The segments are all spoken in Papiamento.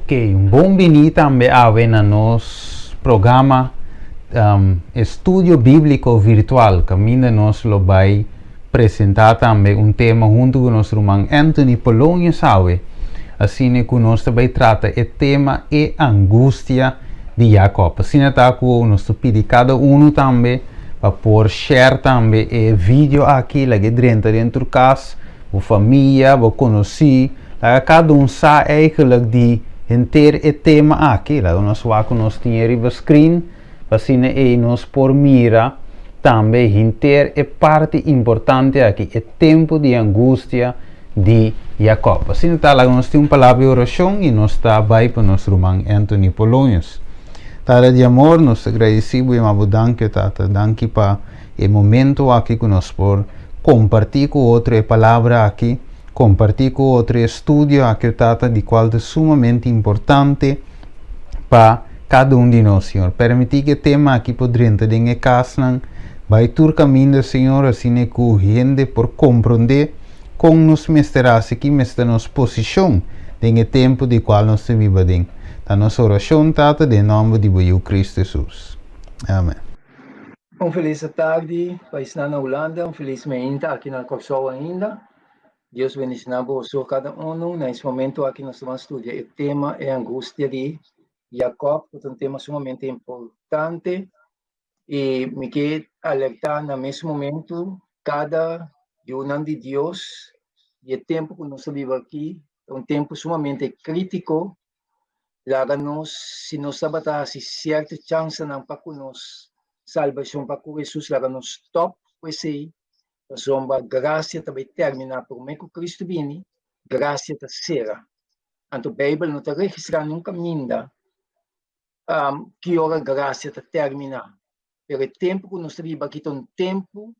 Ok, un bon bini tambe awe na nos programa Estudio Bíbliko Virtual, kaminda nos lo bai presentá tambe un tema huntu ku nos ruman Anthony Polonius awe. Asina ku nos ta bai trata e tema E Angustia di Jakòb. Asina ta ku nos ta pidi kada unu tambe pa por share tambe e video aki, laga e drenta den tur kas, bo famia, bo konosí. Laga kada un sa eigenlijk di henter e tema aki. Laga nos wak ku nos tin e riba screen, pa asina ei nos por mira tambe henter e parti importante aki, e tempu di angustia di Jakòb. Asina ta, laga nos tin un palabra di orashon i nos ta bai pa nos ruman Anthony Polonius. Tata di amor, nos ta gradisí bo i yama bo danki, o Tata. Danki pa e momento aki ku nos por kompartí ku otro e palabra aki. Kompartí ku otro e estudio aki, o Tata, di kual ta sumamente importante pa kada un di nos, Señor. Permití ku e tema aki por drenta den e kasnan, bai tur kaminda, Señor, asina ku hende por komprondé kon nos mester hasi, ki mester ta nos posishon den e tempu di kual nos ta biba den. Ta nos orashon, Tata, den nòmber di bo Yu Kristu Hesus. Amèn. Un felis atardi pa esnan na Hulanda, un felis meinta aki na Kòrsou ainda. Dios bendiciona boso cada uno. Na es momento aki nos ta ban studia e tema e angustia di Jacob, cu ta un tema sumamente importante. Y mi ke alerta na mes momento cada yunan di Dios di e tempo cu nos ta biba aki, ta un tempo sumamente critico. Laga nos, si nos tabata haci cierto chansanan pa cu nos salbacion pa cu Jesus, laga nos stop cu esey. Pasobra grasia ta bai terminá promé ku Kristu bini, grasia ta sera. Anto Beibel no ta registrá niun kaminda ki ora grasia ta terminá. Pero e tempu ku nos ta biba aki ta un tempu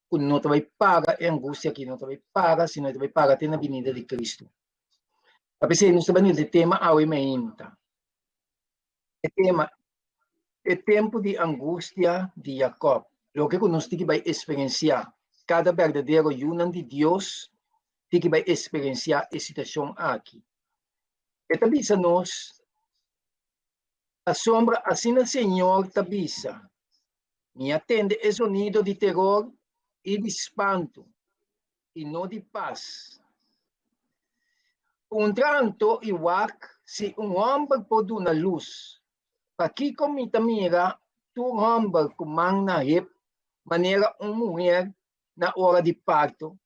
ku no ta bai para e angustia aki, no ta bai para, sino e ta bai para te na binida di Kristu. Ta p'esei nos ta bai nirti e tema awe mainta. E tema, E tempu di angustia di Jakòb, loke ku nos tin ki bai eksperensiá. Kada berdadero yunan di Dios tin ki bai eksperensiá e situashon aki. E ta bisa nos, Pasobra asina Señor ta bisa, Mi a tende e zonido di teror i di spantu, i no di pas. Puntra anto i wak si un hòmber por duna lus. Pakiko mi ta mira tur hòmber ku man na hep manera un muher na ora di parto?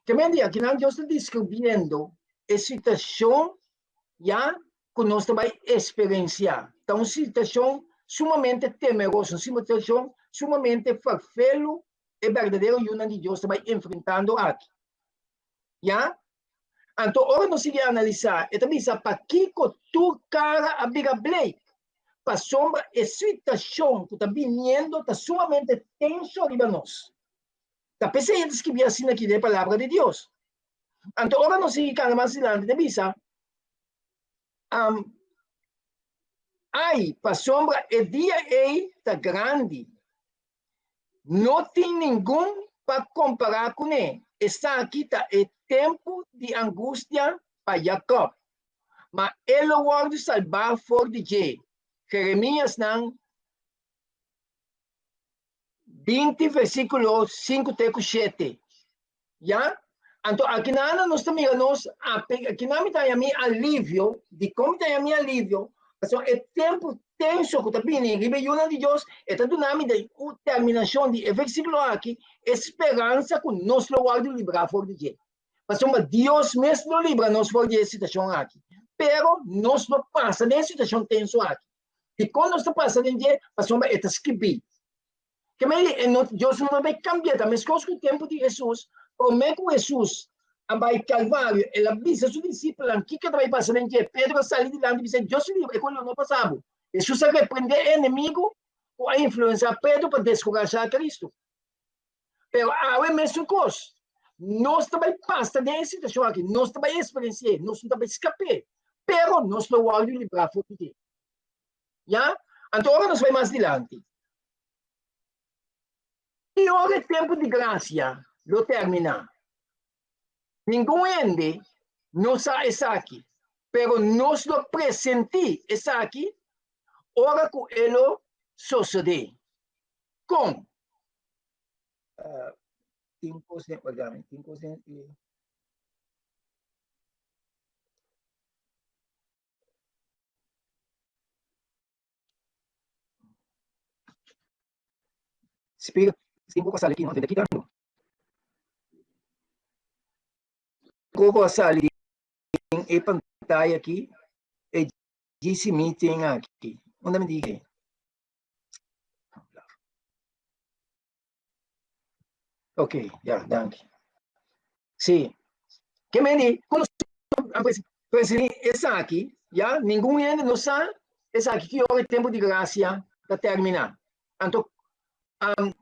Ke men di akinan Dios ta deskribiendo e situashon ya ku nos ta bai eksperensiá. Ta un situashon sumamente temeroso, un situashon sumamente ferfelu e berdadero yunan di Dios ta bai enfrentando aki. Ya? Anto ora nos sigui analisá, e ta bisa pakiko tur kara a bira bleik? Pasobra e situashon ku ta biniendo ta sumamente tenso riba nos. Ta p'esei e ta skibí asina aki den e Palabra di Dios. Anto ora nos sigui kana mas dilanti, ta bisa, Ai, pasobra e dia ei ta grandi. No tin ningun pa kompará kuné. Esaki ta e tempu di angustia pa Jakòb, ma e lo wòrdu salbá for di dje. Jeremiasnan 20 versíkulo 5 te ku 7. Ya? Anto akinan nos ta mira nos, akinan mi ta haña mi alivio, dikon mi ta haña mi alivio? Pasobra e tempu tenso ku ta bini riba e yunan di Dios, e ta duna mi den terminashon di e versíkulo aki e speransa ku nos lo wòrdu librá for di dje. Pasobra Dios mes lo libra nos for di e situashon aki. Pero nos lo pasa den e situashon tenso aki. Dikon nos ta pasa den dje? Pasobra e ta skibí. Ke mei e no, Dios no bai kambia, ta meskos ku tempu di Hesus, promé ku Hesus a bai Kalvario, el a bisa su disipelnan kiko ta bai pasa den dje. Pedro a sali dilanti i bisa, Dios libra, e kos lo no pasa bo. Hesus a reprendé e enemigu ku a influensiá Pedro pa deskurashá Kristu. Pero awe mesun kos, nos ta bai pasa den e situashon aki, nos ta bai eksperensi'é, nos no ta bai skap'é, pero nos lo wòrdu librá for di dje. Ya? Anto ora nos bai mas dilanti. I ora e tempu di grasia lo terminá? Ningun hende no sa esaki. Pero nos lo presentí esaki ora ku e lo sosodé. Kon? Uh, tin kos den, wait, tin kos den e Speaker, sin poco sali aquí, no, te quitando. Poco a sali den e pantalla aquí, e GC meeting aquí. Unda me dije? Ok, ja, danki. Sí. Ke meni, kono presini esaki, ja, ningun hende no sa esaki ki ora e tempo di gracia ta termina. Anto, um,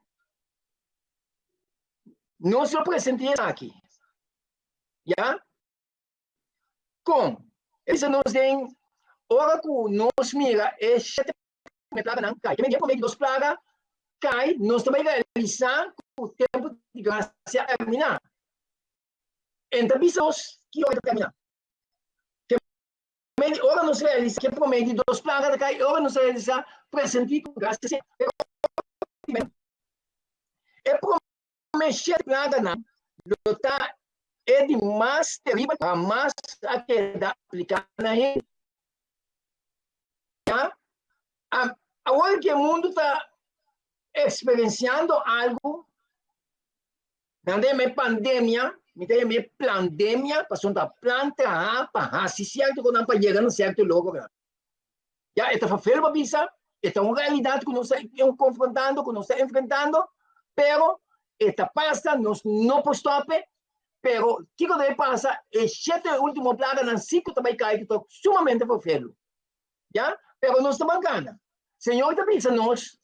nos lo presenti esaki. Ja? Kon? E bisa nos den ora ku nos mira e shete promé plaganan kai. Ke men di e promé di dos plaga kai, nos ta bai realisá ku tempu di grasia a terminá. En ta bisa nos ki ora e ta terminá. Ke men di ora nos realisá ku e promé di dos plaga ta kai, ora nos realisá presentí ku grasia sea. Pero e promé shete plaganan lo ta e di mas teribel ku hamas a keda apliká na hende. Ya? Awor ku e mundu ta eksperensiando algu, nan ta yama e pandemia, mi ta yama e plandemia, pasobra ta plan traha pa hasi sierto konan pa yega na sierto logronan. Ya, e ta vervel pa bisa, e ta un realidat ku nos ta konfrontando, ku nos ta enfrentando, pero e ta pasa, nos no por stòp e, pero kiko debe pasa, e shete último plaganan sí ku ta bai kai ku ta sumamente vervelu. Ya, pero nos ta ban gana. Señor ta bisa nos,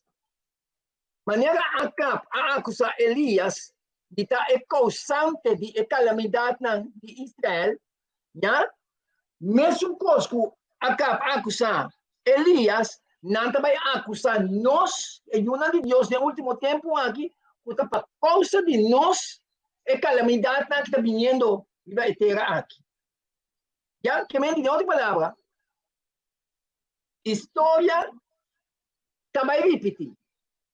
manera Akab a akusá Elías di ta e kousante di e kalamidatnan di Israel, ya, mesun kos ku Akab a akusá Elías, nan ta bai akusá nos, e yunan di Dios den último tempu aki, ku ta pa kousa di nos e kalamidatnan aki ta biniendo riba e tera aki. Ya, ke men di den otro palabra, historia ta bai ripití.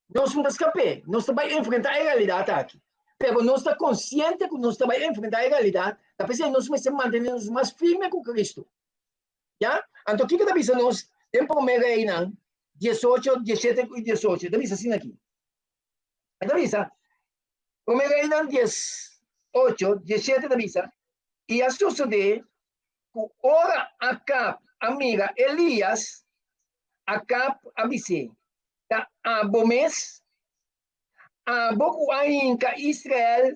Nos no ta skap'é, nos ta bai enfrentá e realidat aki. Pero nos ta konsiente ku nos ta bai enfrentá e realidat, ta p'esei nos mester mantené nos mas firme ku Kristu. Ya? Anto kiko ta bisa nos den Promé Reinan diesocho, dieshete i diesocho? E ta bisa asina aki. E ta bisa, Promé Reinan diesocho, dieshete ta bisa, I a sosodé ku ora Akab a mira Elías, Akab a bis'é, Ta abo mes? Abo ku a hinka Israel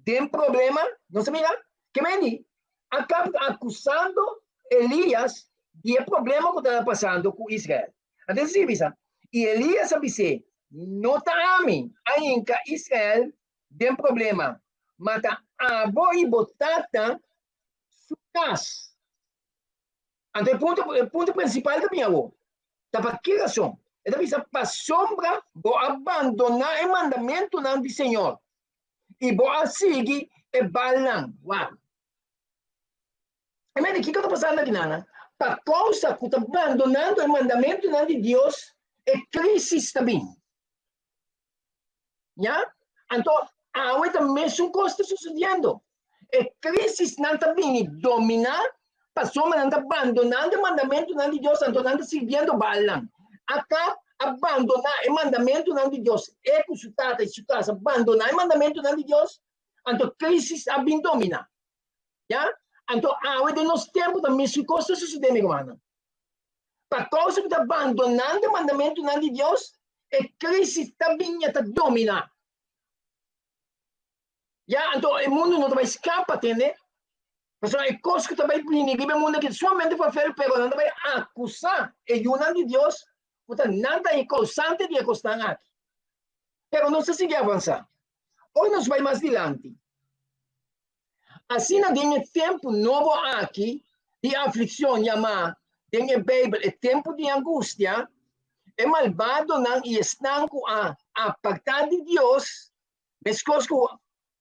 den problema? Nos a mira? Ke meni? Akab ta akusando Elías di e problema ku tabata pasando ku Israel. Anto e sigui bisa, I Elías a bis'é, No ta ami a hinka Israel den problema, ma ta abo i bo tata su kas. Anto e punto, e punto prinsipal ta bin awor. Ta pa ki rason? E ta bisa, pasobra bo a bandoná e mandamentunan di Señor i bo a sigui e Baalnan. Wak. E mende, kiko ta pasando aki nan? Pa kousa ku ta bandonando e mandamentunan di Dios, e krisis ta bin. Ya? Anto, awe ta mesun kos ta susediendo. E krisisnan ta bini dominá pasobra nan ta bandonando e mandamentunan di Dios, anto nan ta sirbiendo Baalnan. Akab a bandoná e mandamentunan di Dios, e ku su tata i su kas a bandoná e mandamentunan di Dios, anto krisis a bin dominá. Ya? Anto awe den nos tempu ta mesun kos ta susedé, mi rumannan. Pa kousa ku ta bandonando e mandamentunan di Dios, e krisis ta bin i ta dominá. Ya, anto e mundu no ta bai skapa, tende? Pasobra e kos ku ta bai bini riba e mundu aki ta sumamente ferfel, pero nan ta bai akusá e yunan di Dios ku ta nan ta e kousante di e kosnan aki. Pero nos ta sigui avansá. Ora nos bai mas dilanti, Asina den e tempu nobo aki di aflikshon yamá den e Beibel e tempu di angustia, e malbadonan i esnan ku a apartá di Dios, meskos ku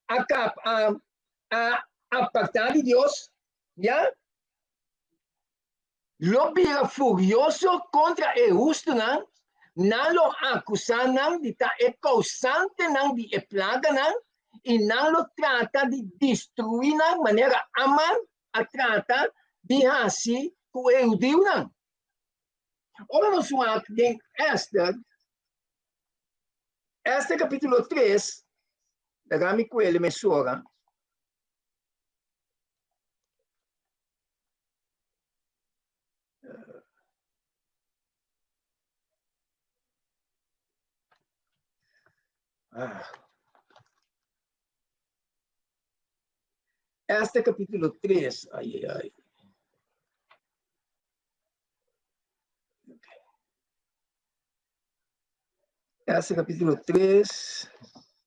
Akab a a apartá di Dios, ya. Lo bira furioso kontra e hustunan, nan lo akusá nan di ta e kousantenan di e plaganan, i nan lo trata di destruí nan manera Aman a trata di hasi ku e hudiunan. Ora nos wak den Ester, Ester kapítulo 3, laga mi kuele mesora. Ah. Ester capítulo 3. Ai, ai, ai. Ester capítulo 3.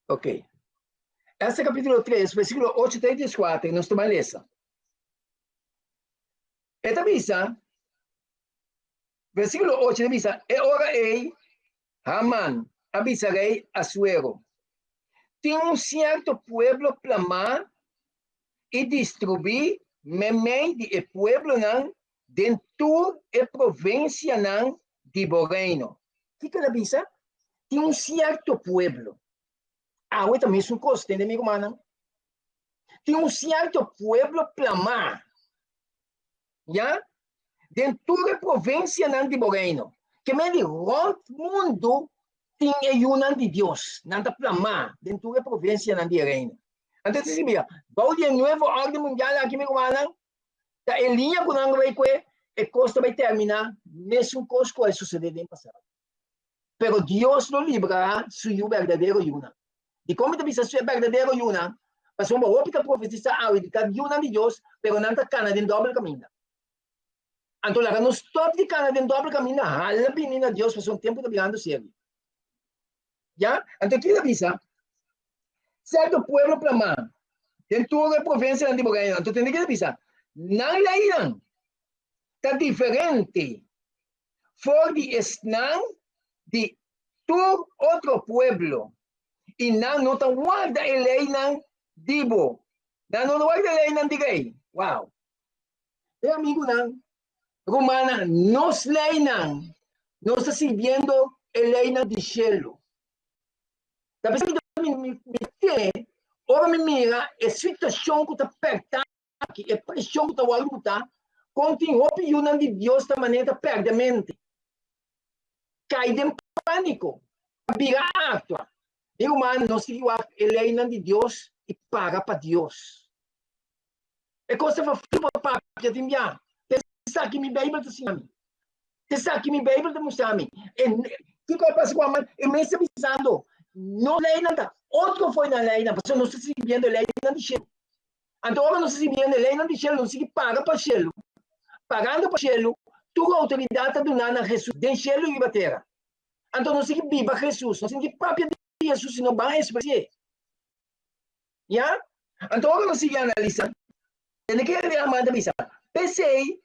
Ok. Ester capítulo 3, versículo 8 34, nos toma lesa. E ta bisa, versículo 8 ta bisa, e ora ei Haman a bisa rei Asuero, tin un cierto pueblo plamá i distribuí meimei di e pueblonan den tur e provincianan di bo reino. Kiko el a bisa? Tin un cierto pueblo. Awe ta mesun kos, tende mi rumannan. Tin un sierto pueblo plamá, ya, den tur e provinsianan di bo reino. Ke men di rònt mundu tin e yunan di Dios, nan ta plamá den tur e provinsianan di e reino. Anto ta sibi, bou di e nuevo órden mundial aki, mi rumannan, ta e liña ku nan bai kue, e kos ta bai terminá mesun kos ku a susedé den pasado. Pero Dios lo libra su yu berdadero yunan. Dikon mi ta bisa su e berdadero yunan? Pasobra hopi ta profetisá awe di ta yunan di Dios, pero nan ta kana den dòbel kaminda. Anto laga nos stòp di kana den dòbel kaminda, hala bini na Dios, pasobra tempu ta birando serio. Ya? Anto kiko ta bisa? Sèrto pueblo plamá den tur e provinsianan di bo reino. Anto tende kiko ta bisa? Nan leinan ta diferente for di esnan di tur otro pueblo, i nan no ta warda e leinan di bo. Nan no ta warda e leinan di rei. Wow! E amigunan, rumannan, nos leinan, nos ta sirbiendo e leinan di shelu. Ta p'esei mi mi mi te ora mi mira e situashon ku ta pèrtá aki, e preshon ku ta wòrdu butá, kon tin hopi yunan di Dios ta manera ta pèrdè mente, kai den pániko, ta bira aktua. Mi ruman, nos tin ki wak e leinan di Dios i para pa Dios. E kos ta fafil pa papia tin bia. Ta esaki mi Beibel ta siña mi. Ta esaki mi Beibel ta mustra mi. E kiko a pasa ku Haman? E mes ta bisando, nos leinan ta otro for nan leinan, pasobra nos ta sirbiendo e leinan di shelu. Anto ora nos ta sirbiendo e leinan di shelu, nos sigui paga pa shelu. Pagando pa shelu, tur outoridat ta duná na Hesus den shelu i riba tera. Anto nos sigui biba Hesus, nos tin ki papia di Hesus si no ban ekspresi'é. Ya? Anto ora nos sigui analisá, tende ke rei Haman ta bisa, P'esei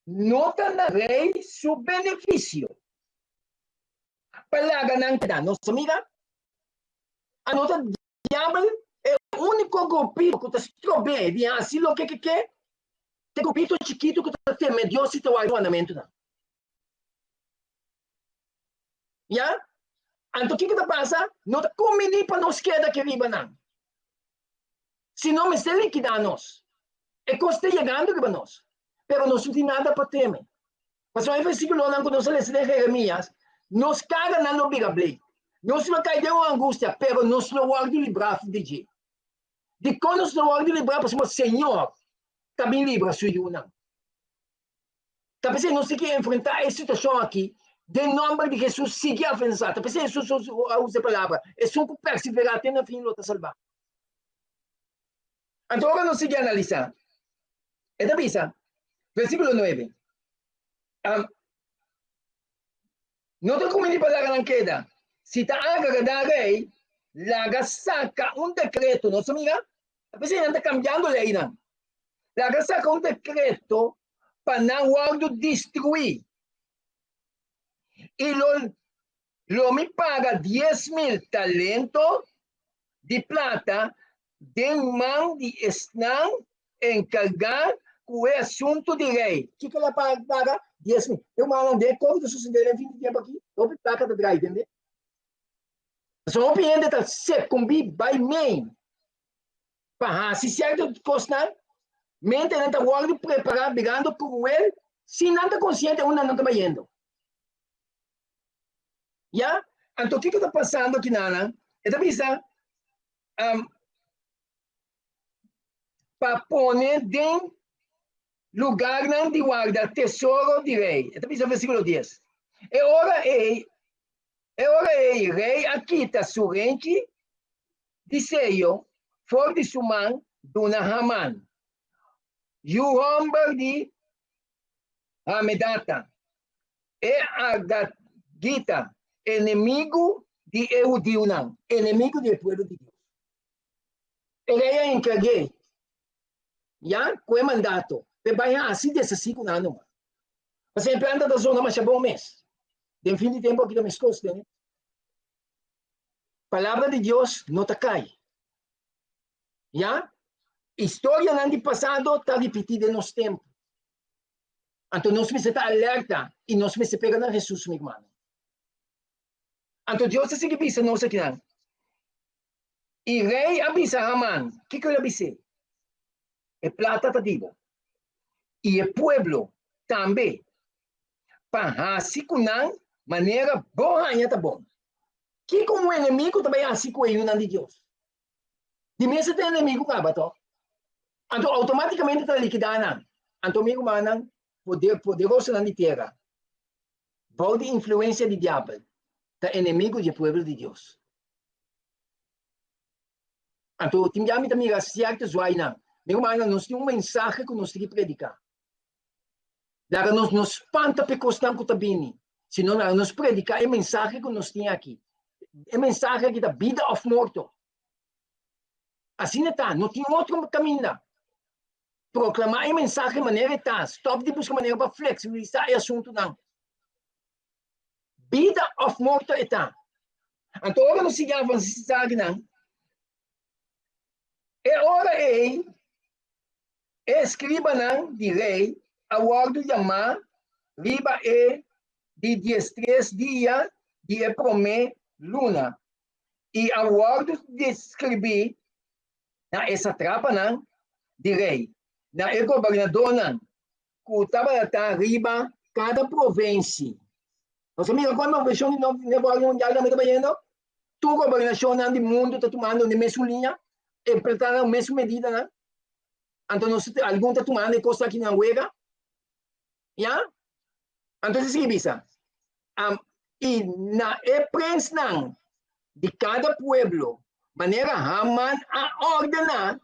no ta na rei su benefisio pa laga nan keda. Nos ta mira? A no ta diabel e úniko grupito ku ta strob'é di hasi loke ke ke? Ta e grupito chikitu ku ta teme Dios i ta warda mandamentunan. Ya? Anto kiko ta pasa? No ta kumbiní pa nos keda aki riba nan. Sino mester likidá nos. E kos ta yegando riba nos. Pero nos no tin nada pa teme. Pasobra e versíkulonan ku nos a lesa den Jeremías, nos karanan lo bira blei. Nos lo kai den un angustia, pero nos lo wòrdu librá di dje. Dikon nos lo wòrdu librá? Pasobra Señor ta bin libra su yunan. Ta p'esei nos tin ki enfrentá e situashon aki den nòmber di Hesus, sigui avansá. Ta p'esei Hesus a usa e palabra, Esun ku perseverá te na fin lo ta salbá. Anto ora nos sigui analisá, e ta bisa, versíkulo nuebe, No ta kumini pa laga nan keda. Si ta agradá rei, laga saka un dekreto. Nos ta mira? Ta p'esei nan ta kambiando leinan. Laga saka un dekreto pa nan wòrdu destruí. I lo, lo mi paga 10,000 talento di plata den man di esnan enkargá. ku e asuntu di rei. Kiko el a paga? 10.000. Rumannan, den kos ku ta sosodé den fin di tempu aki, hopi plaka ta drai, tende? Pasobra hopi hende ta sekumbí bai mei pa hasi sierto kosnan, mente nan ta wòrdu prepará birando kruel sin nan ta konsiente unda nan ta bayendo. Ya? Anto kiko ta pasando kinanan? E ta bisa, um, pa pone den lugarnan di warda tesoro di rei. E ta bisa versíkulo 10. E ora ei, e ora ei rei a kita su renchi di seyo for di su man duna Haman, yu hòmber di Hamedata, e Agagita, enemigu di e hudiunan, enemigu di e pueblo di Dios. E rei a enkarg'é ya ku e mandato p'e bai hasi deshasí ku nan numa. Pasobra e planta ta zona masha bon mes. Den fin di tempu aki ta meskos tene. Palabra di Dios no ta kai. Ya? Historianan di pasado ta ripití den nos tempu. Anto nos mester ta alerta i nos mester pega na Hesus, mi hermano. Anto Dios ta sigui bisa nos akinan. I rei a bisa Haman, kiko el a bis'é? E plata ta di bo, i e pueblo tambe, pa hasi ku nan manera bo haña ta bon. Kiko un enemigu ta bai hasi ku e yunan di Dios? Di mes e ta enemigu kaba to. Anto outomátikamente ta likidá nan. Anto mi rumannan, poder, poderosonan di tera, bou di influensia di diabel, ta enemigu di e pueblo di Dios. Anto tin bia mi ta mira sierto zwainan. Mi rumannan, nos tin un mensahe ku nos tin ki prediká. Laga nos no spanta pa e kosnan ku ta bini, sino laga nos prediká e mensahe ku nos tin aki. E mensahe aki ta bida òf morto. Asina ta, no tin otro kaminda. Proklamá e mensahe manera e ta, stòp di buska manera pa fleksibilisá e asuntunan. Bida òf morto e ta. Anto ora nos sigui avansá akinan, e ora ei e eskribanan di rei a wòrdu yamá riba e di diestres dia di e promé luna, i a wòrdu deskribí na e satrapanan di rei, na e gobernadornan ku tabata riba kada provinsia. Nos a mira kon vershon di Nuevo Orden Mundial tambe ta bayendo. Tur gobernashonnan di mundu ta tumando e mesun liña, implementando e mesun medidanan. Anto nos algun ta tumando e kos aki nan wega. Ya? Anto ta sigui bisa, um, i na e prensnan di kada pueblo, manera Haman a ordená,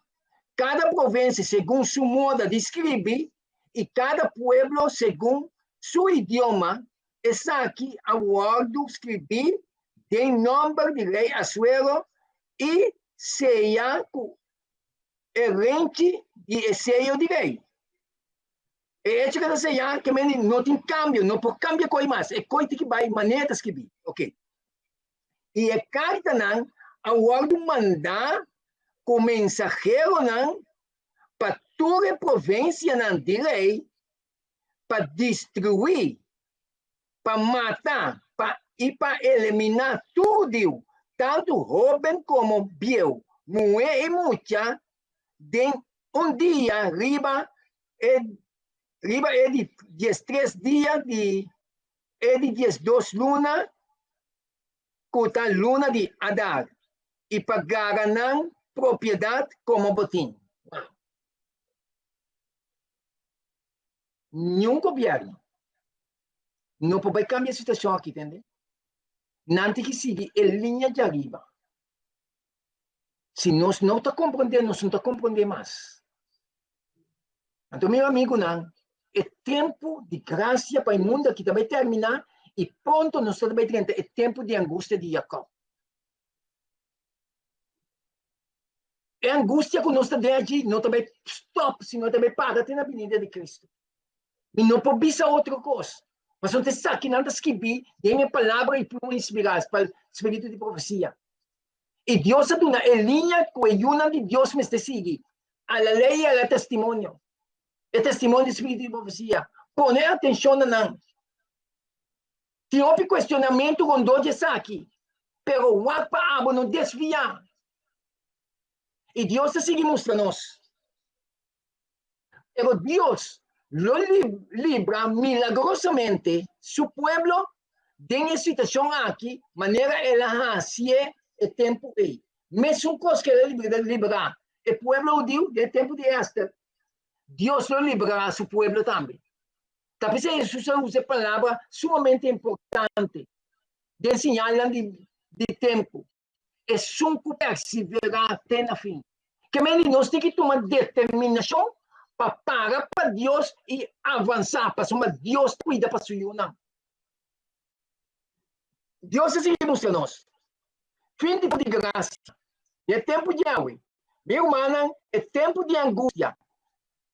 kada provinsia segun su moda di skribi i kada pueblo segun su idioma, esaki a wòrdu skribí den nòmber di rei Asuero i seya ku e renchi di e seyo di rei. E hecho ku ta seyá ke men di no tin kambio, no por kambia koi mas, e koi tin ki bai manera ta skibí. Ok. I e kartanan a wòrdu mandá ku mensaheronan pa tur e provinsianan di rei pa destruí, pa mata pa i pa eliminá tur hudiu, tantu hóben komo bieu, muhé i mucha, den un dia riba e riba e di diestres dia di e di diesdos luna, ku ta luna di Adar, i pa gara nan propiedat komo botin. Wow. Niun gobièrnu no por bai kambia e situashon aki, tende? Nan tin ki sigui e liña djariba. Si nos no ta komprondé, nos no ta komprondé mas. Anto mi amigunan, e tempu di grasia pa e mundu aki ta bai terminá i pronto nos ta bai drenta e tempu di angustia di Jakòb. E angustia ku nos ta den aji no ta bai stòp, sino ta bai paga te na binida di Kristu. Mi no por bisa otro kos, pasobra ta esaki nan ta skibí den e palabra i pluma inspirá pa spiritu di profesia. I Dios a duna e liña ku e yunan di Dios mester sigui, a la lei i a la testimonio. E testimonio di spiritu di profesia. Pone atenshon na nan. Tin hopi kuestionamentu rondó di esaki, pero wak pa abo no desviá. I Dios ta sigui mustra nos. Pero Dios lo libra milagrosamente su pueblo den e situashon aki manera el a hasié e tempu ei. Mesun kos ku el a libra e pueblo hudiu den e tempu di Ester, Dios lo libra su pueblo tambe. Ta p'esei Hesus a usa e palabra sumamente importante den siñalnan di tempu. Esun ku perseverá te na fin. Ke men di nos tin ki tuma determinashon pa para pa Dios i avansá, pasobra Dios ta kuida pa su yunan. Dios ta sigui mustra nos fin di di grasia den e tempu di awe. Mi rumannan, e tempu di angustia.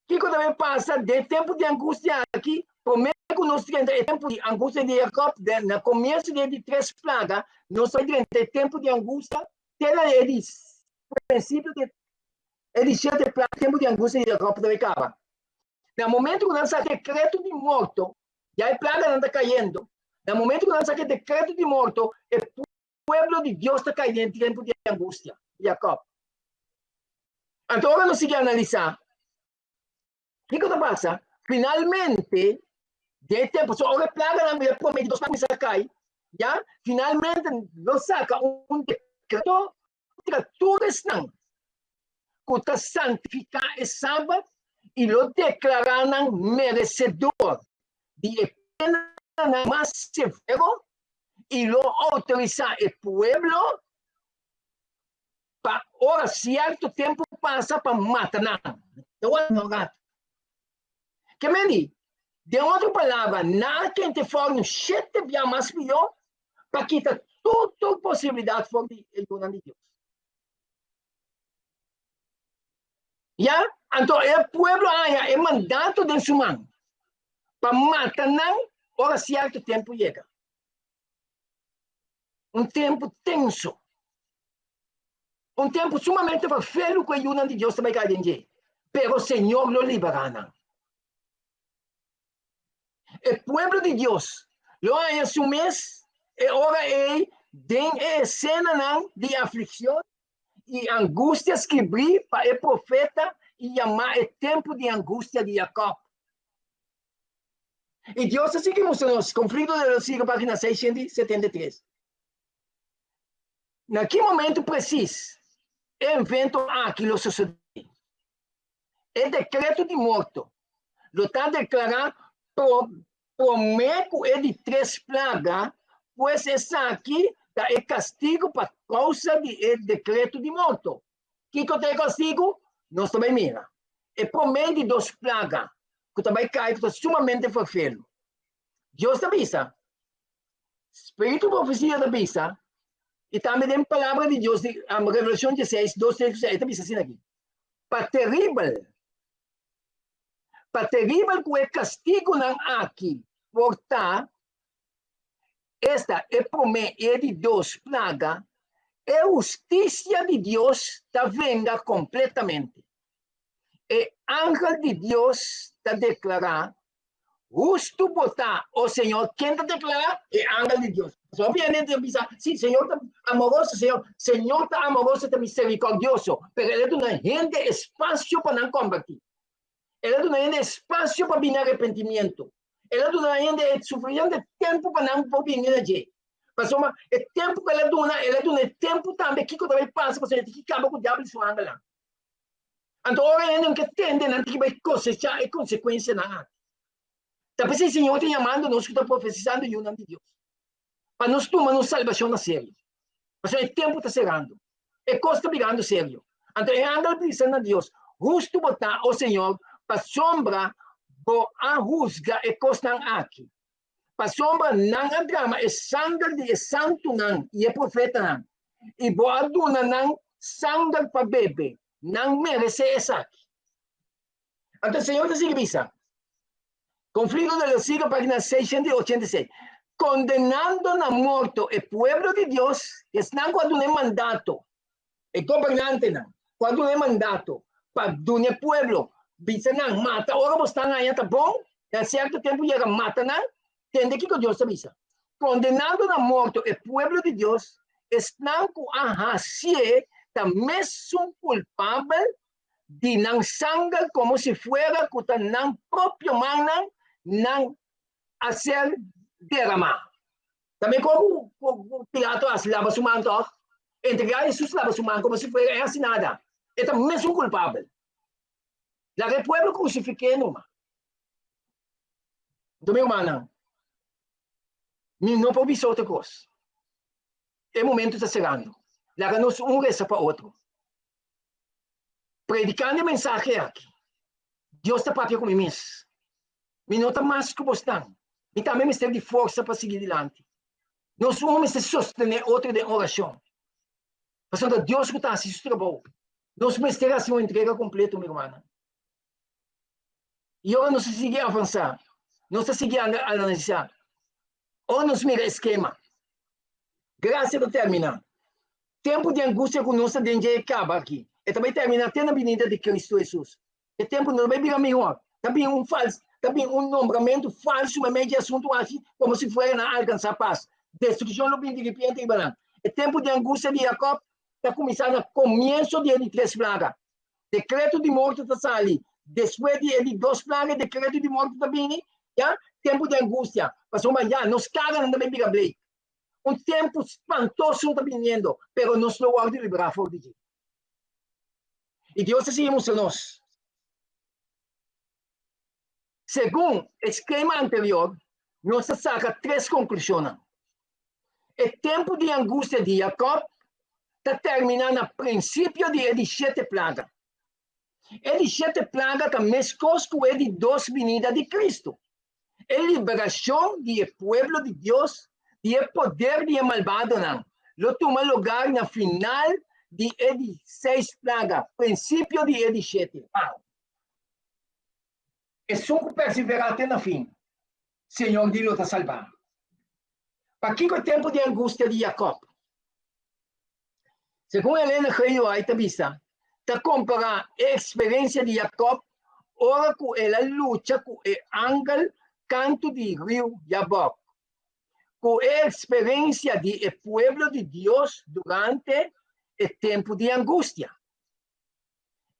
Kiko ta bin pasa den e tempu di angustia aki? Promé ku nos drenta e tempu di angustia di Jakòb, na komienso di e di tres plaga, nos ta bai drenta e tempu di angustia te na e di prinsipio di e di shete plaga, tempu di angustia di Jakòb ta bai kaba. Na momento ku nan saka dekreto di morto, ya e plaganan ta kayendo, na momento ku nan saka e dekreto di morto, e pueblo di Dios ta kai den tempu di angustia, Jakòb. Anto ora nos sigui analisá, kiko ta pasa? Finalmente, den e tempu, so ora e plaganan ku e promé di dos plaga kuminsá kai, ya, finalmente lo saka un dekreto kontra tur esnan ku ta santifiká e Sabat i lo deklará nan meresedor di e penanan mas severo i lo outorisá e pueblo pa ora sierto tempu pasa pa mata nan. Ta wak un ratu. Ke men di? Den otro palabra, nan a kente fòrnu shete bia mas pió pa kita tur tur posibilidat for di e yunan di Dios. Ya, anto e pueblo a haña e mandato den su man pa mata nan ora sierto tempu yega. Un tempu tenso. Un tempu sumamente ferfelu ku e yunan di Dios ta bai kai den dje. Pero Señor lo liberá nan. E pueblo di Dios lo haña su mes e ora ei den e esenanan di aflikshon i angustia skribí pa e profeta i yamá e tempu di angustia di Jakòb. I Dios a sigui mustra nos, Konflikto de los Siglos, página 673. Na ki momento presis e evento aki lo sosodé? E dekreto di morto lo ta deklará promé ku e di tres plaga, pues esaki ta e kastigu pa kousa di e dekreto di morto. Kiko ta e kastigu? Nos ta bai mira. E promé di dos plaga ku ta bai kai ku ta sumamente ferfelu. Dios ta bisa, Spiritu profesia ta bisa, i tambe den palabra di Dios di Revelashon 16, 2, 3 ku 6, e ta bisa asina aki, Pa teribel, pa teribel ku e kastigunan aki por ta, esta e promé i e di dos plaga, e hustisia di Dios ta venga kompletamente. E angel di Dios ta deklará Hustu bo ta, o Señor. Ken ta deklará? E angel di Dios. So hopi hende ta bisa, sí, Señor ta amoroso, Señor. Señor ta amoroso, ta misericordioso. Pero el a duna hende espacio pa nan convertí. El a duna hende espacio pa bini arrepentimiento. El a duna hende e suficiente tempo pa nan por bini na dje. Pasobra e tempo ku el a duna, el a duna e tempo tambe kiko ta bai pasa, pasobra el tin ki kaba ku diabel i su angelnan. Anto ora hende no ke tende, nan tin ki bai kosechá e konsekuensianan aki. Ta p'esei Señor ta yamando nos ku ta profesisando yunan di Dios, pa nos tuma nos salbashon na serio. Pasobra e tempu ta serando, e kos ta birando serio. Anto e angel bisa na Dios, Hustu bo ta, o Señor, pasobra bo a husga e kosnan aki. Pasobra nan a drama e sanger di e santunan i e profetanan, i bo a duna nan sanger pa bebe, nan meresé esaki. Anto Señor ta sigui bisa, Conflicto de los Siglos, página 686, Kondenando na morto e pueblo di Dios, esnan ku a duna e mandato, e gobernantenan ku a duna e mandato pa duna e pueblo. Bisa nan, mata ora bo stan haña ta bon, na sierto tempu yega mata nan, tende kiko Dios ta bisa. Kondenando na morto e pueblo di Dios, esnan ku a hasié ta mesun kulpabel di nan sanger komo si fuera ku ta nan propio mannan nan a ser deramá. Ta mekor ku Pilato a hasi laba su man tòg? Entregá Hesus laba su man komo si fuera e hasi nada. E ta mesun kulpabel. Laga e pueblo krusifik'é numa. Nto mi rumannan, mi no por bisa otro kos. E momento ta serando. Laga nos un resa pa otro. Predikando e mensahe aki, Dios ta papia ku mi mes. Mi no ta mas ku bosnan. Mi tambe mester di forsa pa sigui dilanti. Nos un mester sostené otro den orashon. Pasobra ta Dios ku ta hasi su trabou. Nos mester hasi un entrega kompleto, mi rumannan. I ora nos ta sigui avansá, nos ta sigui analisá. Ora nos mira e skema, grasia ta terminá. Tempu di angustia ku nos ta den dje e kaba aki. E ta bai terminá te na binida di Kristu Hesus. E tempu no ta bai bira mihó. Ta bin un fals, ta bin un nombramentu falsu meimei dje asuntu aki, komo si fuera nan a alkansá pas. Destrukshon lo bin diripiente riba nan. E tempu di angustia di Jakòb ta kuminsá na komienso di e di tres plaga. Dekreto di morto ta sali despues di e di dos plaga, e dekreto di morto ta bini, ya, tempu di angustia. Pasobra ya, nos karanan ta bai bira bleek. Un tempu spantoso ta biniendo, pero nos lo wòrdu liberá for di dje. I Dios ta sigui mustra nos. Segun e skema anterior, nos ta saka tres konklushonnan. E tempu di angustia di Jakòb ta terminá na prinsipio di e di shete plaga. E di shete plaga ta meskos ku e di dos binida di Kristu. E liberashon di e pueblo di Dios di e poder di e malbadonan lo tuma lugar na final di e di seis plaga, prinsipio di e di shete. Wow! Esun ku perseverá te na fin, Señor di lo ta salbá. Pakiko e tempu di angustia di Jakòb? Segun Elena G. White ta bisa, ta kompará e eksperensia di Jakòb ora ku el a lucha ku e angel kantu di riu Yabòk, ku e eksperensia di e pueblo di Dios durante e tempu di angustia.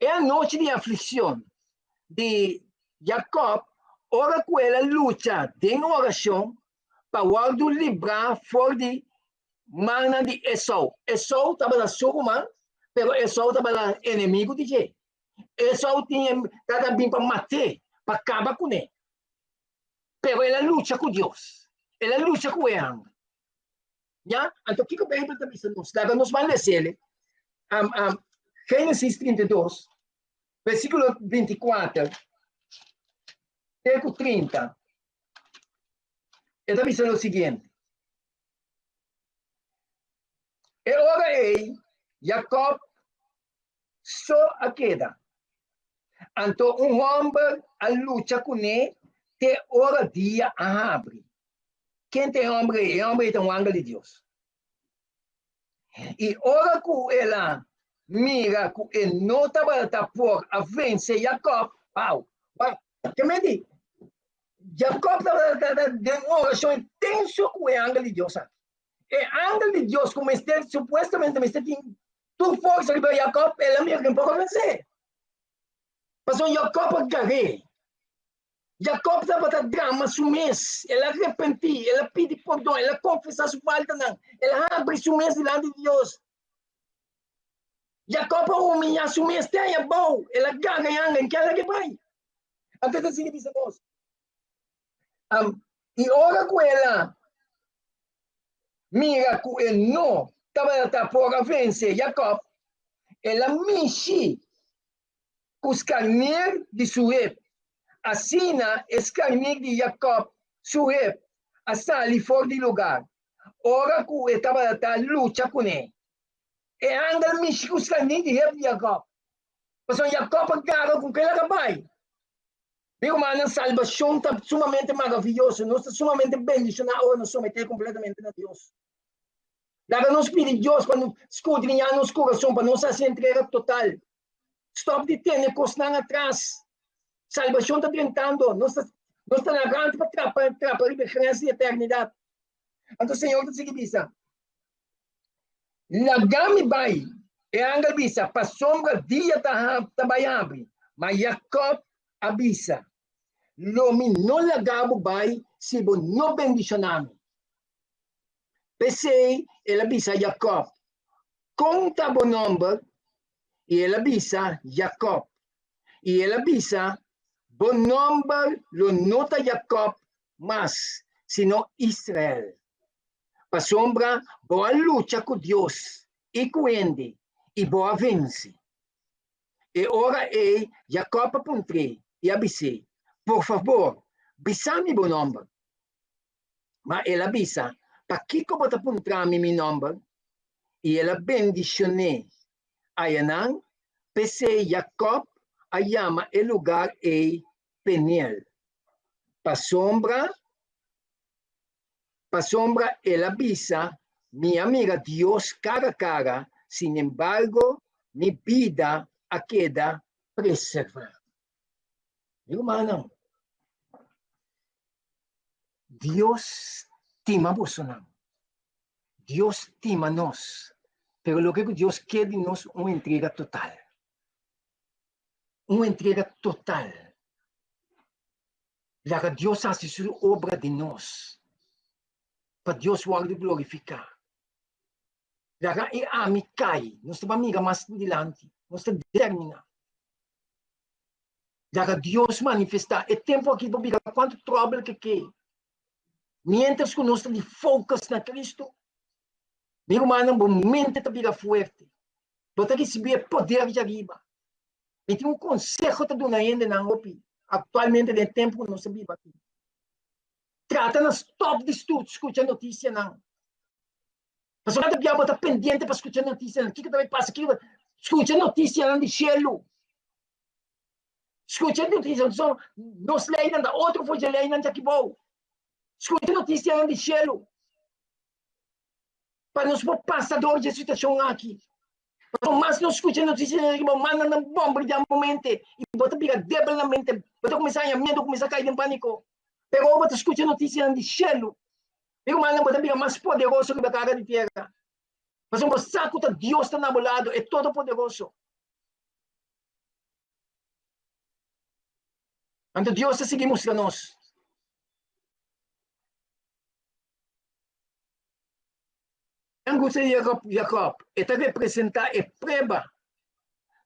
E anochi di aflikshon di Jakòb, ora ku el a lucha den orashon pa wòrdu librá for di mannan di Esou. Esou tabata su ruman, pero Esou tabata enemigu di dje. Esou tin tabata bin pa mat'é, pa kaba kuné. Pero el a lucha ku Dios. El a lucha ku e angel. Ya? Anto kiko Beibel ta bisa nos? Laga nos ban lesele. Um, um, Génesis 32, versíkulo 24 te ku 30. E ta bisa lo siguiente. E ora ei, Jacob so a keda. Anto un hòmber a lucha kuné te ora dia a habri. Ken ta e hòmber ei? E hòmber ei ta un angel di Dios. I ora ku el a mira ku e no tabata por a vense Jakòb, wow, wow, ke men di? Jakòb tabata den un orashon intenso ku e angel di Dios aki. E angel di Dios ku mester, supuestamente mester tin tur forsa riba Jakòb, el a mira ku e por a vensé. Pasobra Jakòb a gar'é. Jakòb tabata drama su mes, el a repentí, el a pidi pordon, el a konfesá su faltanan, el a habri su mes dilanti di Dios. Jakòb a humiliá su mes te ai abou, el a garra e angel, ke a ke bai. Anto ta sigui bisa nos. Um, i ora ku el a mira ku e no tabata por a vense Jakòb, el a mishi ku skarnir di su hep. Asina e skarnir di Jakòb su hep a sali for di lugar, ora ku e tabata lucha kuné. E angel mishi ku skarnir di hep di Jakòb, pasobra Jakòb a gara ku kel a bai. Mi rumannan, salbashon ta sumamente maravioso. Nos ta sumamente bendishoná ora nos someté kompletamente na Dios. Laga nos pidi Dios pa skudriñá nos kurason, pa nos hasi entrega total. Stòp di tene kosnan atras. Salbashon ta drentando, nos ta nos ta na rant pa trapa trapa riba e grens di eternidat. Anto Señor ta sigui bisa, Laga mi bai, e angel bisa, pasobra dia ta ta bai habri. Ma Jakòb a bisa, Lo mi no laga bo bai si bo no bendishoná mi. P'esei el a bisa Jakòb, Kon ta bo nòmber? I el a bisa, Jakòb. I el a bisa, Bo nòmber lo no ta Jakòb mas, sino Israel, pasobra bo a lucha ku Dios i ku hende, i bo a vense. E ora ei Jakòb a puntr'é i a bis'é, Por fabor, bisa mi bo nòmber. Ma el a bisa, Pakiko bo ta puntra mi mi nòmber? I el a bendishon'é. Ayanan, p'esei Jakòb a yama e lugar ei Peniel, pasobra pasobra el a bisa, Mi a mira Dios kara kara, sinembargo mi bida a keda preservá. Mi rumannan, Dios stima bosonan. Dios stima nos. Pero loke ku Dios ke di nos un entrega total. Un entrega total. Laga Dios hasi su obra den nos. Pa Dios wòrdu glorifiká. Laga e ami kai. Nos ta mira mas dilanti. Nos ta determiná. Laga Dios manifestá. E tempu aki bo bira kuantu tròbel ke ke. Miéntras ku nos ta di focus na Kristu, mi rumannan, bo mente ta bira fuerte. Bo ta risibí e poder di ariba. Mi tin un konseho ta duna hendenan hopi aktualmente den e tempu ku nos ta biba aki. Trata na stòp di skucha notisianan. Pasobra kada bia bo ta pendiente pa skucha notisianan. Kiko ta bai pasa? Kiko skucha notisianan di shelu. Skucha notisianan. So, nos leinan ta otro for dje leinan djaki bou. Skucha notisianan di shelu. Pa nos por pasa dor dje situashon aki. Pasobra mas nos skucha notisianan aki bou, mas nan ta bombardiá bo mente i bo ta bira debel na mente. Bo ta kuminsá haña miedu, kuminsá kai den pániko. Pero ora bo ta skucha notisianan di shelu, Mi rumannan, bo ta bira mas poderoso riba kara di tera. Pasobra bo sa ku ta Dios ta na bo lado, e Todopoderoso. Anto Dios ta sigui mustra nos. E angustia di Jakòb, e ta representá e prueba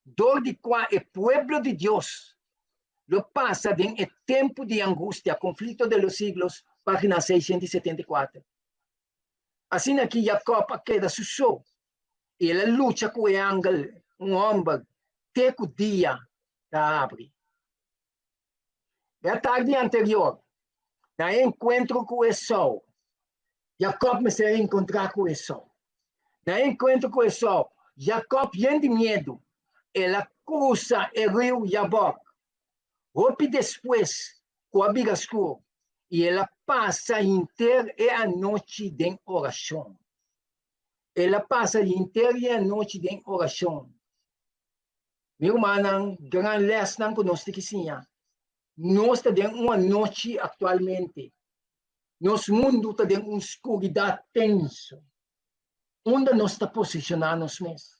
dor di kua e pueblo di Dios lo pasa den e tempu di angustia, Conflicto de los Siglos, página 674. Asina ki Jakòb a keda su so, i el a lucha ku e angel, un hòmber, te ku dia ta habri. E atardi anterior, na e enkuentro ku Esou, Jakòb mester a enkontrá ku Esou. Na e enkuentro ku Esou, Jakòb yen di miedu, el a krusa e riu Yabòk. Hopi despues ku a bira skur, i el a pasa henter e anochi den orashon. El a pasa henter e anochi den orashon. Mi rumannan, gran lèsnan ku nos tin ki siña. Nos ta den un anochi aktualmente. Nos mundu ta den un skuridat tenso. Unda nos ta posishoná nos mes?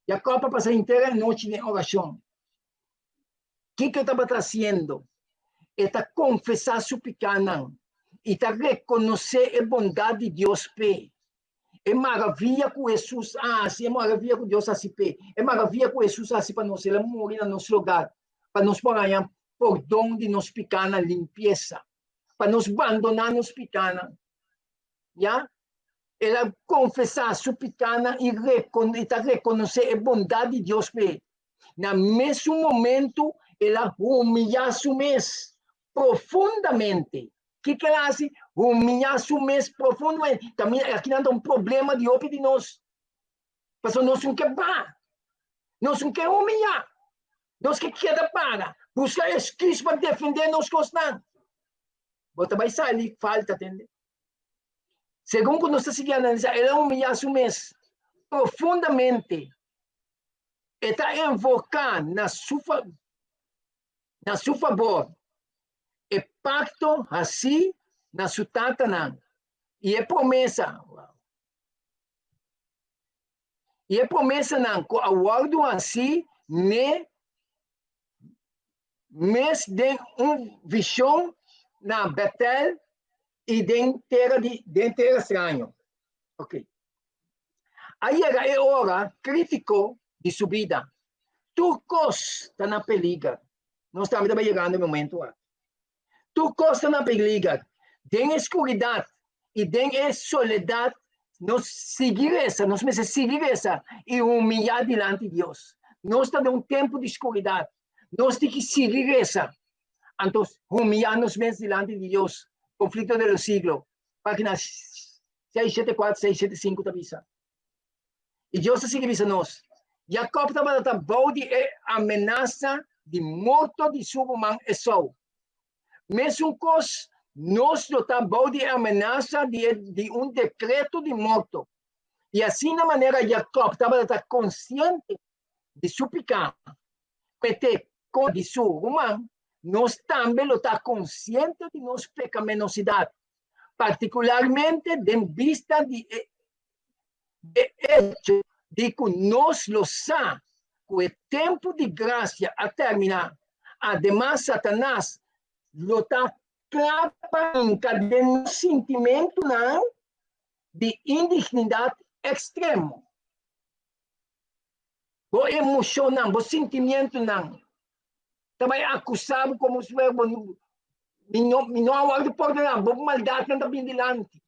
Jakòb a pasa henter e anochi den orashon. Kiko e tabata hasiendo? E ta konfesá su pikánan i ta rekonosé e bondat di Dios p'e. E maravia ku Hesus a hasi, e maravia ku Dios a hasi p'e, e maravia ku Hesus a hasi pa nos, el a muri na nos lugar pa nos por haña pordon di nos pikánan, limpiesa, pa nos bandoná nos pikánan. Ya? El a konfesá su pikánan i i ta rekonosé e bondat di Dios p'e. Na mesun momentu el a humiyá su mes profundamente. Kiko el a hasi? Humiyá su mes profundamente. También aki nan ta un problema di hopi di nos. Pasobra nos no ke baha. Nos no ke humiyá. Nos ke keda para. Buska excuse pa defendé nos kosnan. Bo ta bai sali falta, tende? Segun ku nos ta sigui analisá, el a humiyá su mes profundamente. E ta enfoká na su. Na su fabor, e pakto hasí na su tatanan i e promesa, wow, i e promesanan ku a wòrdu hasí n'e mes den un vishon na Bètel i den tera di den tera straño. Ok. A yega e ora krítiko di su bida. Tur kos ta na peliger. Nos tambe ta bai yegando e momento aki. Tur kos ta na peliger. Den e skuridat i den e soledat nos sigui resa, nos mester sigui resa i humiyá dilanti Dios. Nos ta den un tempu di skuridat. Nos tin ki sigui resa. Anto humiyá nos mes dilanti di Dios. Conflicto de los siglos, página 674, 675 ta bisa. I Dios ta sigui bisa nos, Jacob tabata bou di e amenasa di morto di su ruman Esau. Mesun kos, nos lo ta bou di e amenasa di, e, di un dekreto di morto. I asina manera Jacob tabata konsiente di su piká, kometé kontra di su ruman, nos tambe lo ta konsiente di nos pekaminosidat, partikularmente den bista di e e echo di ku nos lo sa ku e tempu di grasia a terminá. Ademas, Satanas lo ta kla pa hinka den nos sintimentunan di indignidat ekstremo. Bo emoshonnan, bo sintimientunan ta bai akusá bo komo si fuera bo mi no mi no a wòrdu pordoná, bo maldatnan ta bin dilanti.